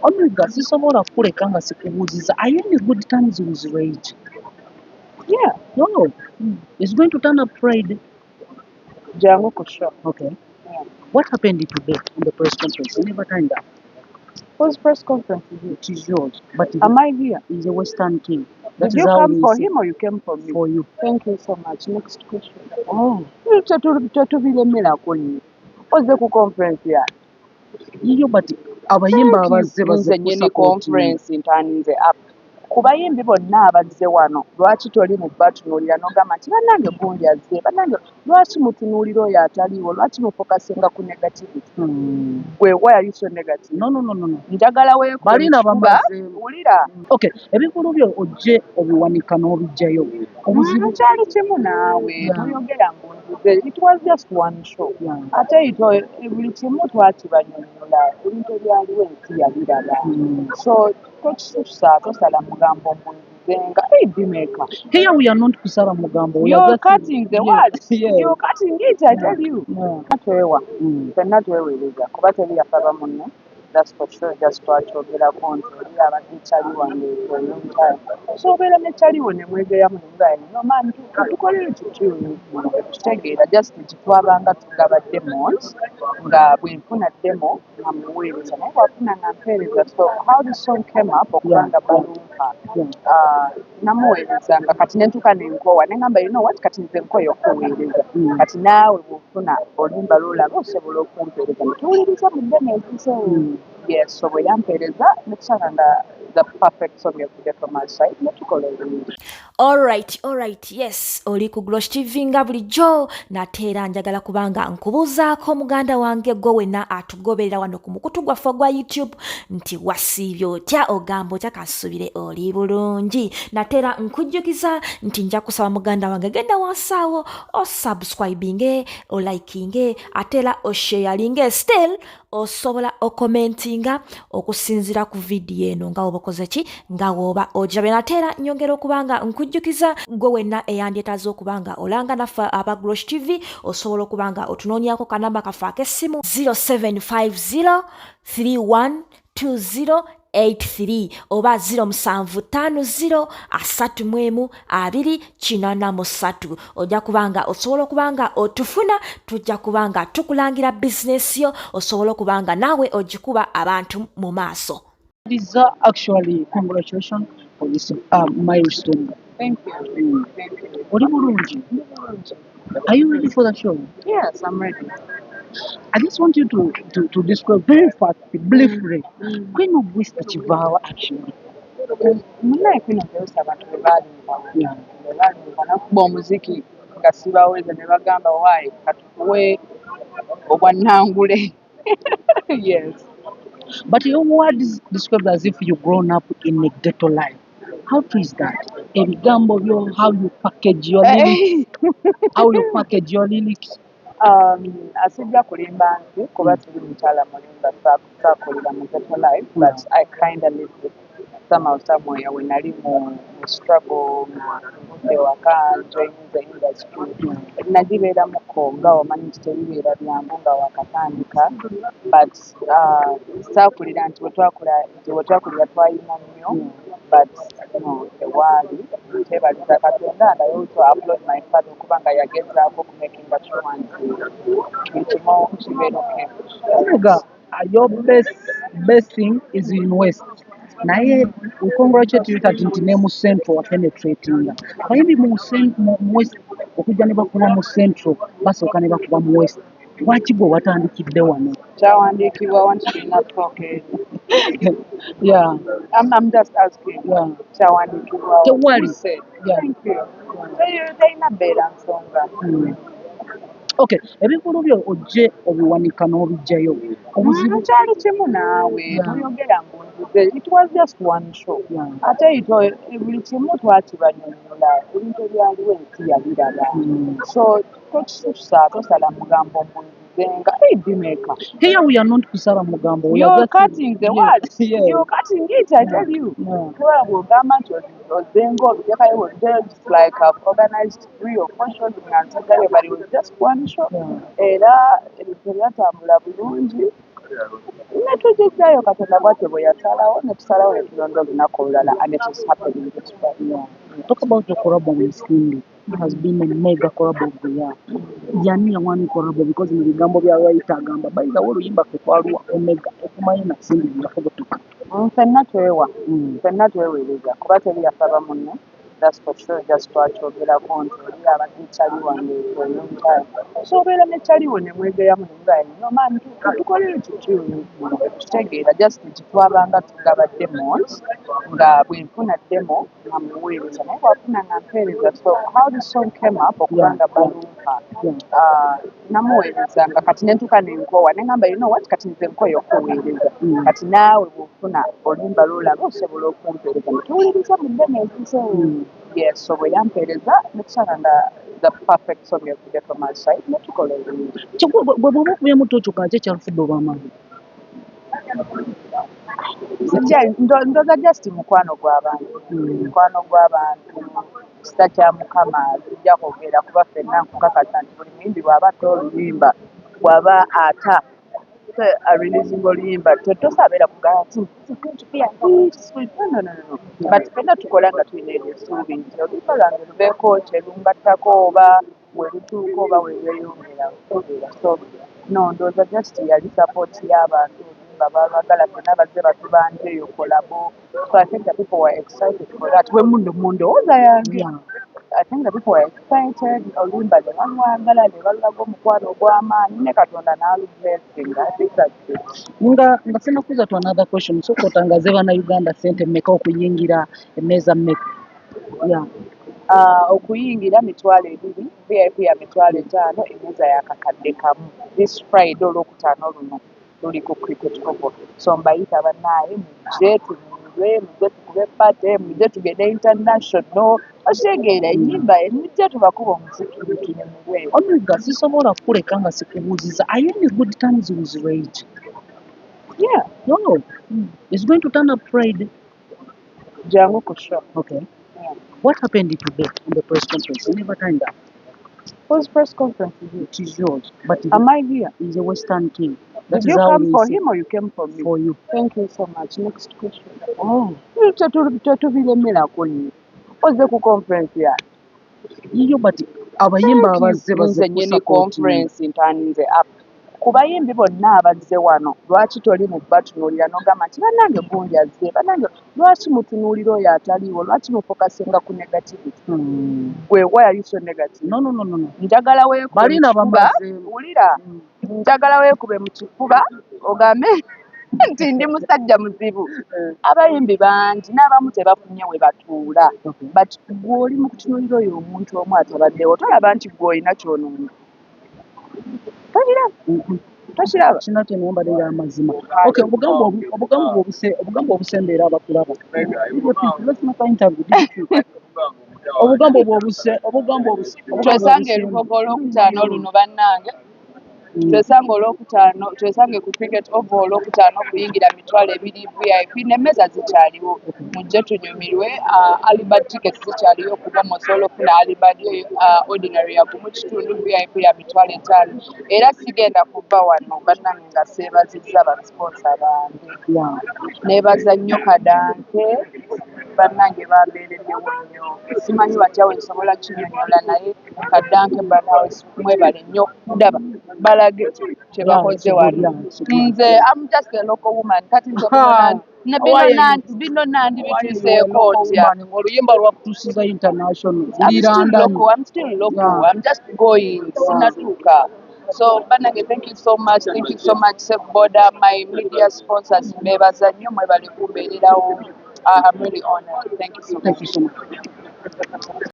Omega, sisobola kukuleka nga sikubuuziza. Are you in good terms with Ray G? Yeah. No. It's going to turn up Friday. Jangu ku show. Okay. Yeah. What happened today in the press conference? You never turned up. Whose press conference is it? It is yours. But Am I here? He's a Western king. That Did is you how come we for see him or you came for me? For you. Thank you so much. Next question. Oh. Tetubiremerako nnyo. Ozze ku conference yange. Yiyo, but abayimba Thank you. Abazze bazze Nze nnyini kusupporting. Conference ntaninze up. Ku bayimbi bonna abazze wano, lwaki toli mu batunuulira n'ogamba nti bannange gundi azze, bannange lwaki mutunuulira oyo ataliiwo, lwaki mufokasinga ku negativity? Gwe, why are you so negative? No. Njagala weekube mu Balina kifuba, bamazeemu. Wulira. Okay, ebivulu byo ojje obiwanika n'obiggyayo. Obuzibu Kyali kimu naawe, toyogera ng'onzize. It was just one show. Ate ito buli kimu twakibanyonnyola, ebintu ebyaliwo ensi yabiraba. So tokisusa, tosala mugambo mbunzizenga. Hey, Bimeka. Here we are not kusala mugambo. We are You're just cutting the words. You're cutting it, I tell you. Twewa. Ffenna tweweereza kuba teri yasaba munne. That's for sure. Just twakyogerako nti oli abadde kyali wange for a long time. So obeera ne kyaliwo ne mwegeyamu ne mugamba, "No man, tukolere kiki?" Kitegeera just nti twabanga tugaba demos, nga bwe nfuna demo nga muweereza, naye bw'afuna nga mpeereza. So how the song came up, okubanga balumpa, namuweerezanga, kati ne ntuuka ne nkoowa ne ngamba, "You know what, kati nze nkooye okuweereza." Kati naawe bw'ofuna oluyimba lw'olaba osobola okumpeereza ne tuwuliriza mu demo ezize. Yes, so bwe yampeereza ne tusanga nga the perfect song evudde from our side ne tukola oluyimba. Alright, yes, oli ku Glosh TV nga bulijjo. Nate era njagala kubanga nkubuuzaako, muganda wange, gwe wenna atugoberera wano ku mukutu gwaffe ogwa YouTube, nti wasiibye otya? Ogamba otya? Kansuubire oli bulungi. Nate era nkujjukiza nti nja kusaba, muganda wange, genda wansi awo osubscribinge, olikinge, ate era osharinge. Still osobola okomentinga okusinziira ku vidiyo eno nga woba okoze ki, nga woba ogirabye. Nate era nyongera okuba nga nkujjukiza, gwe wenna eyandyetaaze okuba nga olanga naffe aba Glosh TV, osobola okuba nga otunoonyako kanamba kaffe ak'essimu 0750 3120 83 oba 0750 31 283. Ojja kubanga osobola okuba nga otufuna, tujja kuba nga tukulangira bizinesi yo, osobola okuba nga naawe ogikuba abantu mu maaso. Liza, actually, congratulations for this milestone. Thank you. Thank you. Oli bulungi? Are you ready for the show? Yes, I'm ready. I just want you to describe very fast, briefly. Queen of West kivaawa actually? Munnaye, Queen of the West abantu bwe baalimba, bwe baalimba nakuba omuziki nga sibaweza ne bagamba, "Waayi, katukuwe obwannangule." Yes. But your words describe as if you've grown up in a ghetto life. How true is that? Ebigambo byo, how you package your lyrics, how you package your lyrics. Asijja kulimba nsi kuba tuli mukyala mulimba, saakulira mu ghetto life, but I kind of lived it somehow, somewhere we nali mu struggle nga nvudde waka, joininze industry, nagibeeramuko nga omanyi nti tebibeera byangu nga wakatandika, but saakulira nti wetwakula, nti wetwakulira twalina nnyo, but no, tewaali. Nkyebaliza Katonda and I also applaud my father okuba nga yagezaako okumakinga sure nti buli kimu kibeera okay. Omega, your best thing is in West. Naye we congratulate you that nti ne mu Central wapenetratinga. Abayimbi mu West okujja ne bakuba mu Central, basooka ne bakuba mu West. Lwaki gwe watandikidde wano? Kyawandiikibwa wanti tulina kusooka eri? I'm just asking. Kyawandiikibwa? Tewali. Who said? Yeah. Thank you. Terina bbeera nsonga. Okay, ebivulu byo ojje obiwanika n'obiggyayo. Obuzibu Kyali kimu naawe, toyogera ng'onzize. It was just one show. Ate ito buli kimu twakibanyonnyola, ebintu ebyaliwo ensi yabiraba. So tokisusa, tosala mugambo mbunzizenga. Hey, Bimeka. Here we are not kusala mugambo. We are You're just cutting the words. You're cutting it, I tell you. Kubera bw'ogamba nti ozenga obiteekayo bw'obiteekayo, it's like I've organized three or four shows nga nsegayo, but it was just one show. Era ebintu byatambula bulungi. Ne tugijjayo. Katonda bwatyo bwe yasalawo, ne tusalawo ne tulonda olunaku olulala, and it is happening this Friday. Yeah. Talk about your collabo with Cindy. It has been a mega collabo of the year. Yani yawani collabo? Because mu bigambo bya writer agamba, by the way, oluyimba ffe twaluwa Omega, okumanyi na Cindy yafubutuka. Ffenna twewa, ffenna tweweereza, kuba teri yasaba munne, that's for sure. Just twakyogerako nti oli abadde kyali wange for a long time, so obeera ne kyaliwo ne mwegeyamu ne mugaa, "No man, tukole ekituni." Kitegeera just nti twabanga tugaba demos, nga bwe nfuna demo nga muweereza, naye bwafuna nga mpeereza. So how the song came up, okubanga balumpa, namuweerezanga, kati nentuuka nenkoowa, neŋŋamba, "You know what, kati nze nkooye okuweereza." Kati naawe bw'ofuna oluyimba lw'olaba osobola okumpeereza ne tuwuliriza mu demo ezize. Yes, so bwe yampeereza netusanga nga the perfect song evudde from our side, ne tukola oluyimba. Bwe bw'oba okubyemu tokyuka, ki ekyalufudde olw'amaanyi? Ndowooza just mukwano gw'abantu, mukwano gw'abantu, kisa kya Mukama. Sijja kwogera kuba ffenna nkukakasa nti buli muyimbi bw'aba ata oluyimba, bw'aba ata areleasinga oluyimba, tosabeera kugamba nti "This is going to be a hit, it's going to-" No, no, no, no. But ffenna tukola nga tulina eryo essuubi nti oluyimba lwange lubeeko kyerungattako, oba we lutuuka, oba we lweyongera okubeera. So no, ndowooza just yali support y'abantu, oluyimba balwagala, ffenna bazze batubanja eyo collabo. So I think the people were excited for that. Bwe mundo mu ndowooza yange, I think the people were excited, oluyimba ne balwagala, ne balulaga omukwano ogw'amaanyi, ne Katonda n'alublessinga. I think that's it. Nga sinakuza to another question, sooka otangaze bannayuganda ssente mmeka okuyingira, emmeeza mmeka? Yeah. Okuyingira 20,000, VIP ya 50,000, emmeeza ya 1,000. This Friday, olwokutaano luno, luli ku Cricket Oval. So mbayita bannaaye, mujje tunyumirwe, mujje tukube party, mujje tugende international. Okitegeera, ennyimba, mujje tubakuba omuziki tunyumirwe. Omega, sisobola kukuleka nga sikubuuziza, are you in good terms with Ray G? Yeah. No. It's going to turn up Friday. Jangu ku show. Okay. Yeah. What happened today in the press conference? You never turned up. Whose press conference is it? It is yours. But Am I here? He's a Western king. That Did is you how come we for say him or you came for me? For you. Thank you so much. Next question. Oh. Tetubiremerako nnyo. Ozze ku conference yange. Yiyo, but abayimba Thank you. abazze bazze Nze nnyini kusupportinga. Conference ntaninze up. Ku bayimbi bonna abazze wano, lwaki toli mu batunuulira n'ogamba nti bannange gundi azze, bannange lwaki mutunuulira oyo ataliiwo, lwaki mufokasinga ku negativity? Gwe, why are you so negative? No, no, no, no, no. Njagala weekube mu Balina kifuba, bamazeemu. Wulira, njagala weekube mu kifuba ogambe nti ndi musajja muzibu. Abayimbi bangi n'abamu tebafunye we batuula. But gwe oli mu kutunuulira oyo omuntu omu atabaddewo, tolaba nti gwe olina ky'onoonya? Tokiraba? Tokiraba? Kino kye mbadde amazima. Okay, obugambo obusembeera abakulaba. Let's make an interview. Obugambo obwo obuse obugambo obuse obugambo Twesange obusembe. Elukogo olwokutaano luno, bannange. Twesange olwokutaano, twesange ku Cricket Oval olwokutaano. Okuyingira 20,000, VIP, n'emmeeza zikyaliwo. Mujje tunyumirwe. Early bird tickets zikyaliyo, okuba musobola okufuna early bird. Ordinary ya 1.5, VIP ya 50,000. Era sigenda kuva wano bannange nga seebazizza basponsor bange. Neebaza nnyo Kadanke, bannange bambeereddewo nnyo. Simanyi batya we nsobola kinnyonnyola, naye Kadanke Brotherhouse, mwebale nnyo. Ndaba balage kye bakoze wano. Nze am just a local woman, kati nze bino nandibituuseeko ntya? Oluyimba lwakutuusiza international. I'm still local, I'm still local. I'm just going, sinatuuka. So bannange, thank you so much, thank you so much. Safe Boda, my media sponsors, mbebaza nnyo, mwebale kumbeererawo. I'm really honored. Thank you so Thank much. You so much.